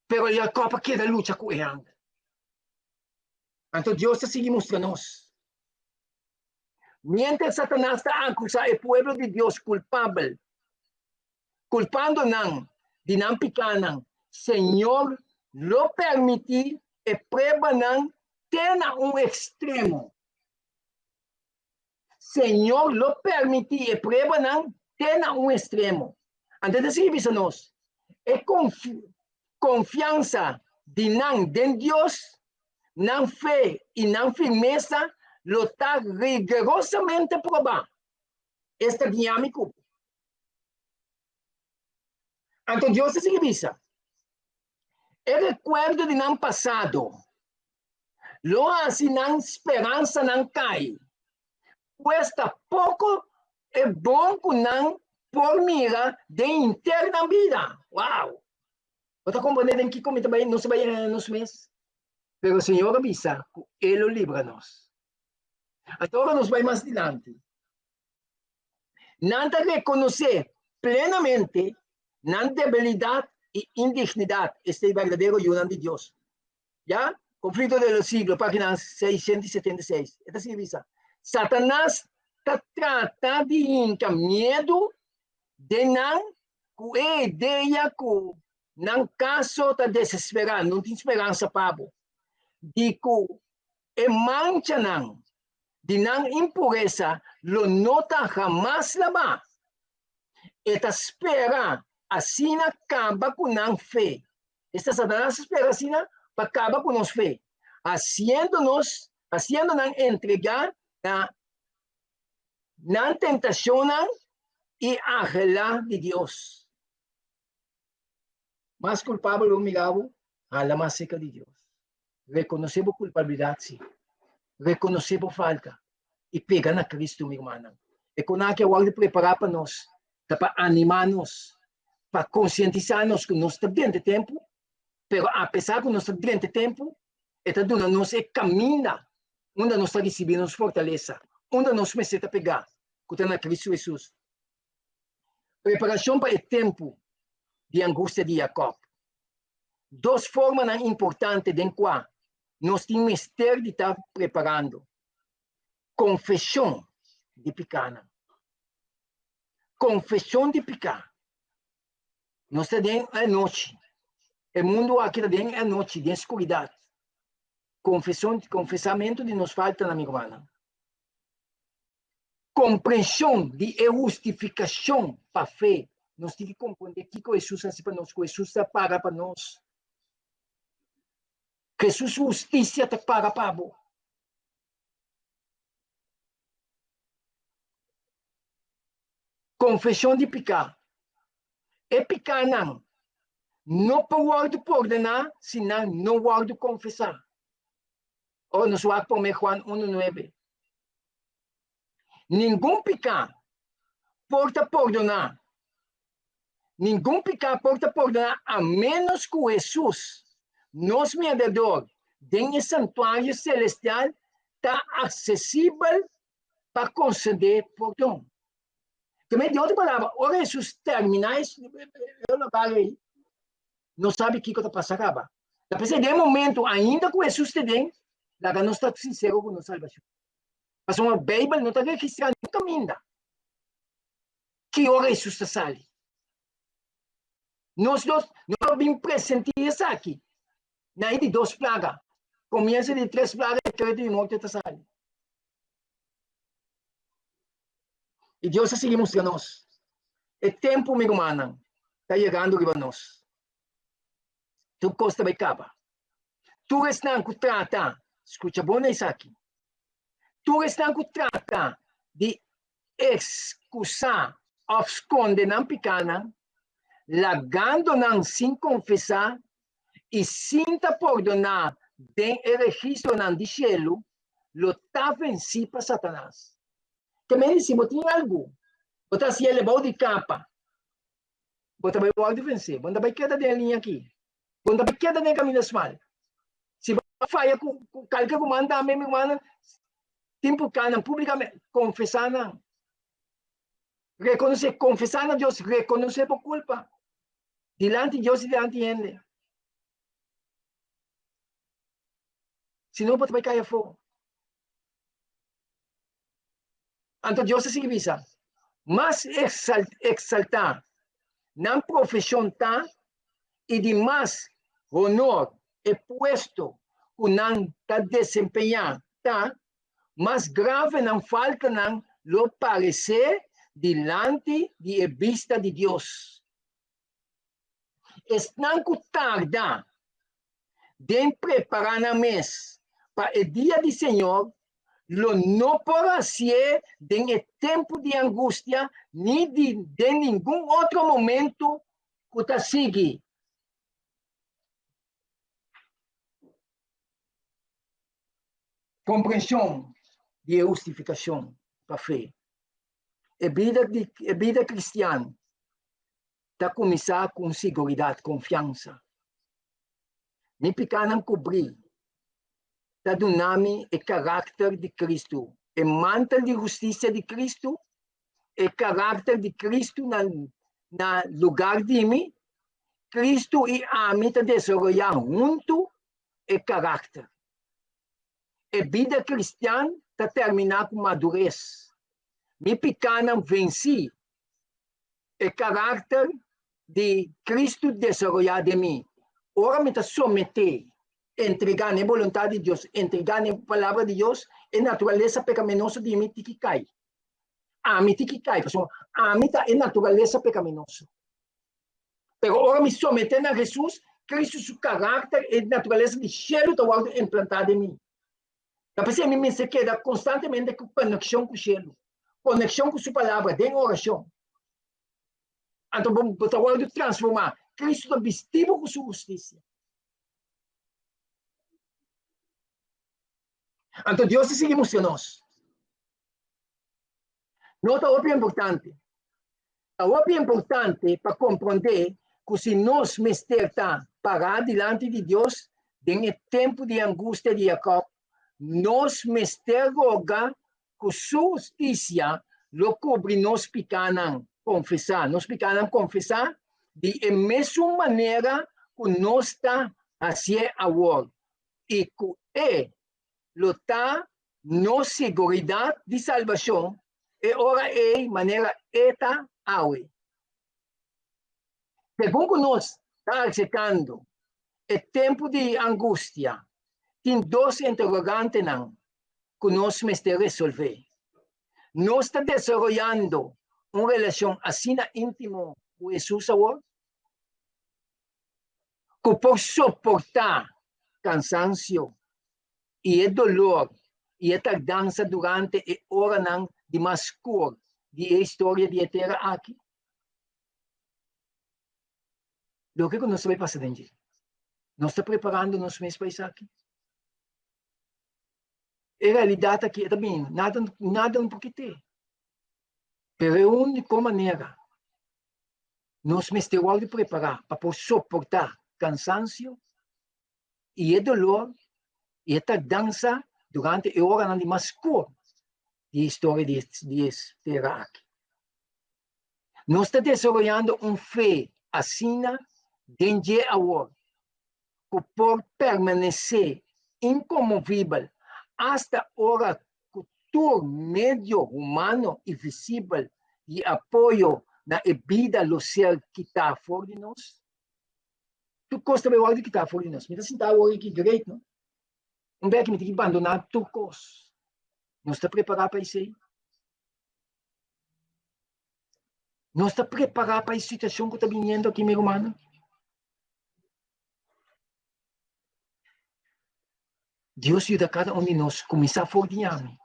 Pero Jacob a keda lucha ku e angel. Anto Dios ta sigui mustra nos. Mientras Satanas ta akusá e pueblo di Dios kulpabel, kulpando nan di nan pikánan, Señor lo permití e pruebanan te na un ekstremo. Señor lo permití e pruebanan te na un ekstremo. Anto e ta sigui bisa nos, e konfiansa di nan den Dios, nan fe i nan firmesa lo ta rigorosamente probá. Esta guiami ku bo. Anto Dios ta sigui bisa, E rekuerdo di nan pasado lo hasi nan speransanan kai, pues ta poko e bon ku nan por mira den henter nan bida. Wow! Bo ta komprendé den kiko mi ta bai, nos ta bai haña nos mes? Pero Señor a bisa ku E lo libra nos. Anto ora nos bai mas dilanti, Nan ta rekonosé plenamente nan debilidat i indignidat, esta e berdadero yunan di Dios. Ya? Conflicto de los siglos, página 676. E ta sigui bisa, Satanas ta trata di hinka miedu den nan ku e idea ku nan kaso ta desesperá, no tin speransa pa bo, di ku e manchanan di nan impuresa lo no ta hamas labá. E ta spera asina kaba ku nan fe. Esta Satanas ta spera asina pa kaba ku nos fe, hasiendo nos, hasiendo nan entregá na nan tentashonnan i anhelá di Dios. Mas kulpabel bo mira bo, hala mas serka di Dios. Rekonosé bo kulpabilidat, sí. Rekonosé bo falta i pega na Kristu, mi rumannan. E kon aki a wòrdu prepará pa nos ta pa animá nos, pa konsientisá nos ku nos ta drenta e tempu, pero apesar ku nos ta drenta e tempu, e ta duna nos e kaminda unda nos ta risibí nos fortalesa, unda nos mester ta pegá, ku ta na Kristu Hesus. Preparashon pa e tempu di angustia di Jakòb. Dos formanan importante den kua nos tin mester di ta preparando, konfeshon di pikánan. Konfeshon di piká. Nos ta den anochi. E mundu aki ta den anochi, den skuridat. Konfeshon, konfesamentu di nos faltanan, mi rumannan. Komprenshon di e hustifikashon pa fe. Nos tin ki komprendé kiko Hesus a hasi pa nos, ku Hesus ta paga pa nos. Hesus su hustisia ta paga pa bo. Konfeshon di piká. E pikánan no por wòrdu pordoná si nan no wòrdu konfesá. Ora nos wak promé Juan unu nuebe. Ningun piká por ta pordoná. Ningun piká por ta pordoná a ménos ku Hesus, nos Mediador den e santuario selestial, ta aksesibel pa konsedé pordon. Tambe di otro palabra, ora Hesus terminá e lugar ei, no sabi kiko ta pasa kaba. Ta p'esei den e momento ainda ku Hesus ta den, laga nos ta sinsero ku nos salbashon. Pasobra Beibel no ta registrá niun kaminda ki ora Hesus ta sali. Nos nos no a bin presentí esaki na e di dos plaga. Komienso di tres plaga e kretu di morto ta sali. I Dios a sigui mustra nos. E tempu, mi rumannan, ta yegando riba nos. Tur kos ta bai kaba. Tur esnan ku trata, skucha bon na esaki, tur esnan ku trata di ekskusá òf skonde nan pikánan, lagando nan sin konfesá i sin ta pordoná den e registronan di shelu, lo ta vensí pa Satanas. Ke men di si bo tin algu, bo ta hasié bou di kapa, bo ta bai wòrdu vensé, bo no ta bai keda den e liña akí, bo no ta bai keda den e kaminda smal. Si bo faya ku kalke ruman tambe, mi rumannan, tin por kana públikamente, konfesá nan. Rekonosé, konfesá na Dios, rekonosé bo kulpa dilanti Dios i dilanti hende. Si no, bo ta bai kai afó. Anto Dios a sigui bisa, Mas exaltá nan profeshon ta i di mas honor e puesto ku nan ta desempeñá ta, mas grave nan faltanan lo paresé dilanti di e bista di Dios. Esnan ku tarda den prepará nan mes pa e dia di Señor lo no por hasié den e tempu di angustia ni di den ningun otro momentu ku ta sigui. Komprenshon di e hustifikashon pa fe. E bida di e bida kristian ta kuminsá ku un siguridat, konfiansa. Mi pikánan kubrí ta duna mi e karakter di Kristu, e mantel di hustisia di Kristu, e karakter di Kristu na na lugar di mi. Kristu i ami ta desaroyá huntu e karakter. E bida kristian ta terminá ku madures. Mi pikánan vensí e karakter di Kristu desaroyá den mi. Ora mi ta someté, entregá na e boluntat di Dios, entregá na e palabra di Dios, e naturalesa pekaminoso di mi tiki kai. Ami tiki kai, pasobra ami ta e naturalesa pekaminoso. Pero ora mi someté na Hesus, Kristu su karakter, e naturalesa di shelu ta wòrdu implantá den mi. Ta p'esei mi mester keda konstantemente ku konekshon ku shelu, konekshon ku su palabra den orashon. Anto bo, bo ta wòrdu transformá. Kristu ta bisti bo ku su hustisia. Anto Dios ta sigui mustra nos. No ta hopi importante. Ta hopi importante pa komprondé ku si nos mester ta pará dilanti di Dios den e tempu di angustia di Jakòb, nos mester roga ku su hustisia lo kubri nos pikánan konfesá, nos pikánan konfesá di e mesun manera ku nos ta hasié awor, i ku e lo ta nos siguridat di salbashon e ora ei manera e ta awe. Segun ku nos ta aserkando e tempu di angustia, tin dos interogantenan ku nos mester resolvé. Nos ta desaroyando un relashon asina íntimo ku Hesus awor? Ku por soportá kansansio i e dolor i e tardansa durante e oranan di mas skur. di e historia di e tera aki? Loke ku nos ta bai pasa den dje. Nos ta preparando nos mes pa esaki? E realidat aki e ta bini, nada, nada no por kit'é. Pero e úniko manera nos mester wòrdu prepará pa por soportá kansansio i e dolor i e tardansa durante e oranan di mas skur di e historia di e tera aki. Nos ta desaroyando un fe asina den dje awor ku por permanesé inkonmovibel asta ora ku tur medio humano i visibel di apoyo na e bida lo ser kitá for di nos. Tur kos ta bai wòrdu kitá for di nos. Mi ta sinta awor aki great, no? Un bek mi tin ki bandoná tur kos. Nos ta prepará pa esei? Nos ta prepará pa e situashon ku ta biniendo aki, mi rumannan? Dios yuda kada un di nos kuminsá for di ami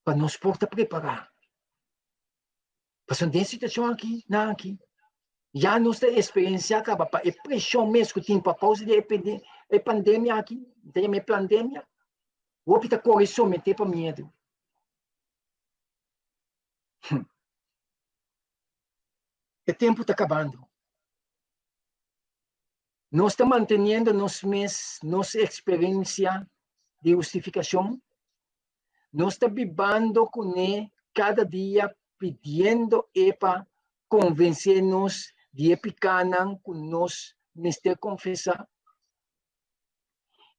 pa nos por ta prepará. Pasobra den situashon aki, nan aki, ya nos ta eksperensiá kaba pa e preshon mes ku tin pa kousa di e pandemia aki, ta yama e plandemia, hopi ta kore someté pa miedu. E tempu ta kabando. Nos ta manteniendo nos mes, nos eksperensia di hustifikashon. Nos ta bibando kuné kada dia pidiendo E pa konvensé nos di e pikánan ku nos mester konfesá.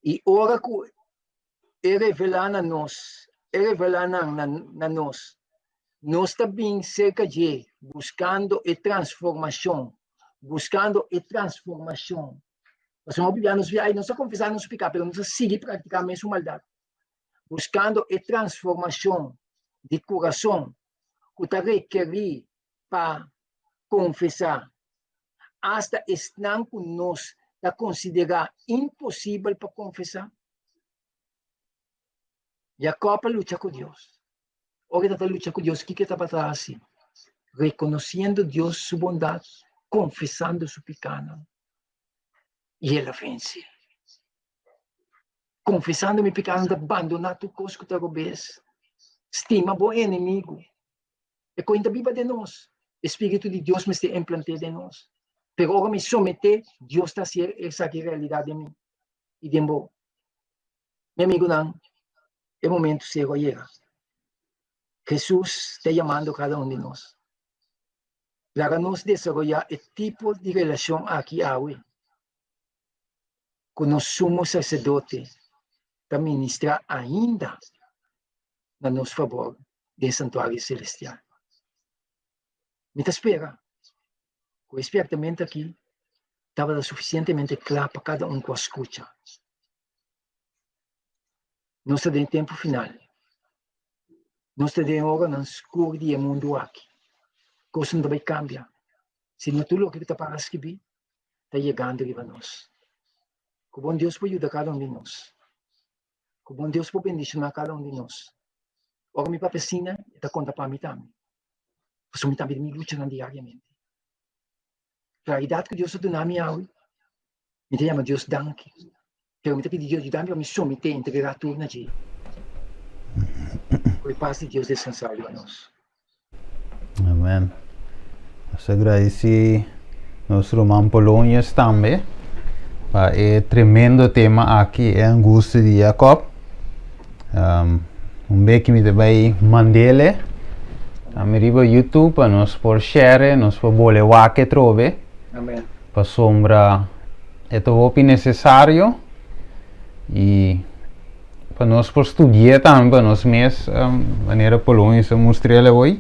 I ora ku E revelá na nos, E revelá nan na nos, nos ta bin serka dje buskando e transformashon, buskando e transformashon. Pasobra hopi bia nos bia, nos ta konfesá nos piká, pero nos ta sigui praktiká mesun maldat. Buskando e transformashon di kurason ku ta rekerí pa konfesá asta esnan ku nos ta konsiderá imposibel pa konfesá. Jakòb a lucha ku Dios. Ora e ta lucha ku Dios, kiko e tabata hasi? Rekonosiendo Dios su bondat, konfesando su pikánan, i el a vense. Konfesando mi pikánan ta bandoná tur kos ku ta robes. Stima bo enemigu. E koin ta biba den nos. E spiritu di Dios mester implant'é den nos. Pero ora mi someté, Dios ta hasi esaki realidat den mi i den bo. Mi amigunan, e momentu sego a yega. Hesus ta yamando kada un di nos. Laga nos desaroyá e tipo di relashon aki awe ku nos Sumo Saserdote ta ministrá ainda na nos fabor den santuario selestial. Mi ta spera ku e spièrtamentu akí tabata sufisientemente kla pa kada un ku a skucha. Nos ta den tempu final. Nos ta den oranan skur di e mundu aki. Kosnan ta bai kambia. Si no tur loke ku ta para skibí ta yegando riba nos. Ku bon Dios por yuda kada un di nos. Ku bon Dios por bendishoná kada un di nos. Ora mi papia asina, e ta konta pa mi tambe. Pasobra mi tambe tin mi luchanan diariamente. Klaridat ku Dios a duna mi awe, mi ta yama Dios danki. Pero mi ta pidi Dios yuda mi pa mi someté, entregá tur na dje. Ku e pas di Dios deskansá riba nos. Amen. Nos ta gradisí nos ruman Polonius tambe pa e tremendo tema aki, e angustia di Jacob. Um, un beki mi ta bai mandele tambe riba YouTube pa nos por share, nos por bole wak atrobe. Amen. Pasobra e ta hopi necesario y pa nos por studia tambe pa nos mes, manera Polonius a mustr'el awor,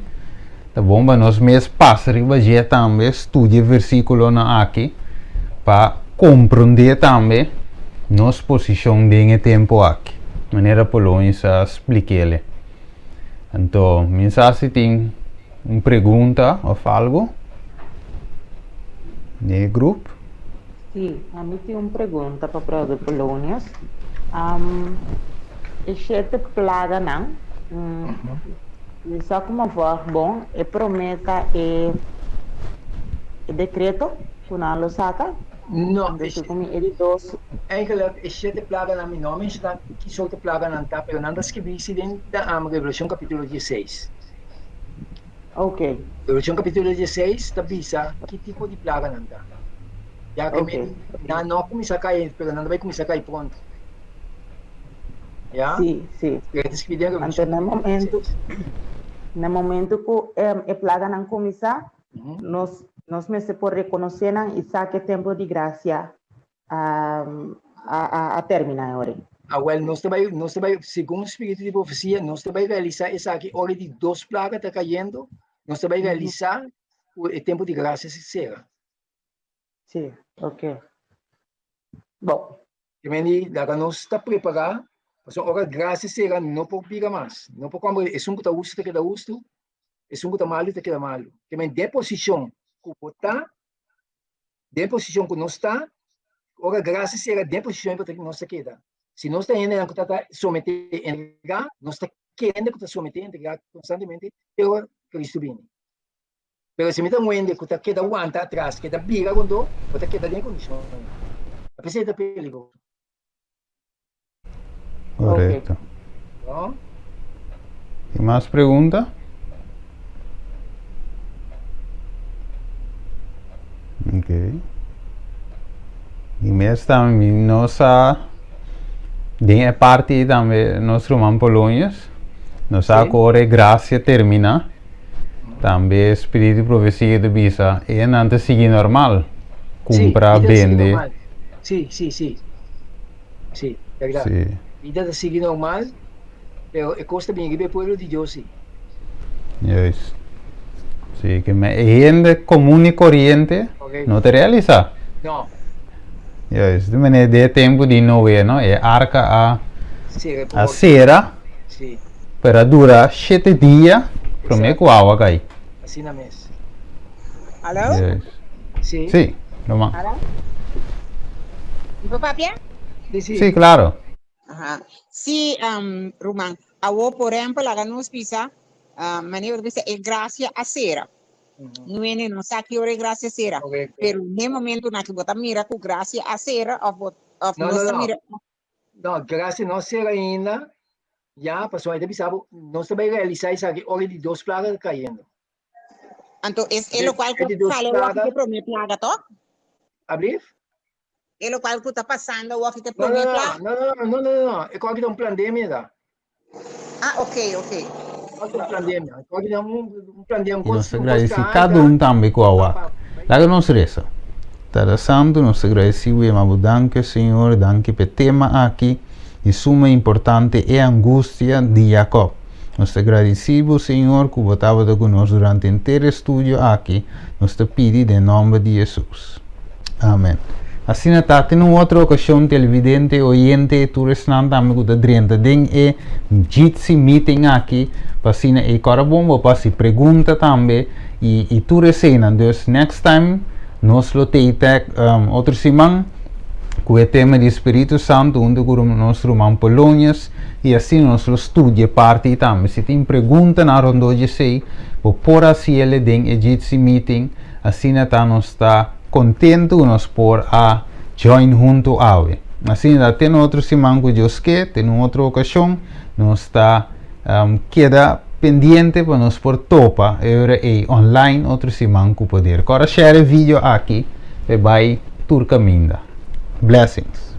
ta bon pa nos mes pasa riba dje tambe, studia e versiculonan aki pa comprende tambe nos posicion den e tempo aki, manera Polonius a splik'el. Anto, mi sa si tin un pregunta of algo den e grup. Sí, ami tin un pregunta pa Brother Polonius. E shete plaganan. Mi sa kuma vòg bon e promé ta e e dekreto ku nan lo saka. No, Anto si ku mi e di dos. Eigenlijk e shete plaganan mi no a menshoná ki sorto plaganan ta, pero nan ta skibí si den Revelashon kapítulo dieseis. Ok. Revelashon kapítulo dieseis ta bisa ki tipo di plaganan ta. Ya ke Ok. nan no a kuminsá kai, pero nan ta bai kuminsá kai pronto. Ya? Sí, sí. Pero ta skibí den Anto Revelashon na momento, dieseis. na momento ku e plaganan kuminsá, Nos nos mester por rekonosé nan i sa ku e tempu di grasia a a a terminá e ora ei. Awel, nos ta bai, nos ta bai, segun spiritu di profesia, nos ta bai realisá esaki ora di dos plaga ta kayendo, nos ta bai realisá ku e tempu di grasia si sera. Sí, ok. Bon. Te mende laga nos ta prepará, pasobra ora grasia sera no por bira mas, no por kòmber, esun ku ta hustu ta keda hustu, esun ku ta malu ta keda malu. Te mende den posishon ku bo ta, den posishon ku nos ta, ora grasia sera den posishon ei nos ta keda. Si nos ta hendenan ku ta ta someté entregá, nos ta keda hende ku ta someté entregá konstantemente te ora Kristu bini. Pero si mi ta un hende ku ta keda wanta atras, keda bira rondó, bo ta keda den e kondishon ei. Ta p'esei ta peligroso. Korekto. No? Tin mas pregunta? Ok. Di mes tambe mi no sa den e parti ei tambe nos ruman Polonius no sa Sí. ku ora e grasia termina. Tambe spiritu di profesia ta bisa e nan ta sigui normal, Sí, kumpra, bida ta sigui bende. normal. Sí, sí, sí. Sí, bèrdat. Sí. Bida ta sigui normal, pero e kos ta bini riba e pueblo di Dios sí. Juist. Sí, ke me e hende komun i koriente Korekto. no ta realisá. No. Juist. Di manera den e tempu di Noe, no, e arka a Sera e a porta. sera. Sí. Pero a dura shete dia prome Exacto. ku awa kai. Asina mes. Alo? Yes. Sí. Sí, Roman. Alo? Mi por papia? Sí, sí. Sí, claro. Aha. Sí, um, Roman. Awo, por ehempel, laga nos bisa, uh, manera bisa e gracia a cera. Nuene no sa ki ora e gracia cera. Correcto. Pero ne momento na ki bo ta mira ku gracia a cera of bo of No, nos no, ta no. mira No, gracia no a cera ainda. Ya, pasobra e ta bisa bo, nos ta bai realisa esaki ora di dos plaga ta cayendo. Anto es e locual E cu di dos sale awor plaga. ke prome plaga, toch? Ablief? E locual cu ta pasando awor ke No, no, prome no, plaga. no, no, no, no, no, no. E cu aki ta un plandemia ta. Ah, ok, ok. Aki ta un plandemia. E cu aki ta un, un plandemia, un I nos cos, ta un cos gradisí ta kada alta. un tambe ku a Pa, wak. pa, bai. Laga nos resa. Tata Santu, nos ta gradisí bo i ama bo danki, Señor, danki pa e tema aki di suma importante, e angustia di Jakòb. Nos ta gradisí bo, Señor, ku bo tabata ku nos durante henter e studio aki. Nos ta pidi den nòmber di Hesus. Amen. Asina ta, te na un otro okashon, televidente, oyente, tur esnan tambe ku ta drenta den e Jitsi meeting aki, pa asina e kòrda bon bo pa hasi pregunta tambe i i tur eseinan. Dus next time nos lo tei tek otro siman ku e tema di Spiritu Santu huntu ku nos ruman Polonius i asina nos lo studia e parti ei tambe. Si tin preguntanan rondó dje esei, bo por hasi el den e Jitsi meeting. Asina ta nos ta kontentu ku nos por a join huntu awe. Asina ta te na otro siman ku Dios ke, te na un otro okashon nos ta keda pendiente pa nos por topa e ora ei online otro siman ku poder. Kòrda share e video aki pa e bai tur kaminda. Blessings.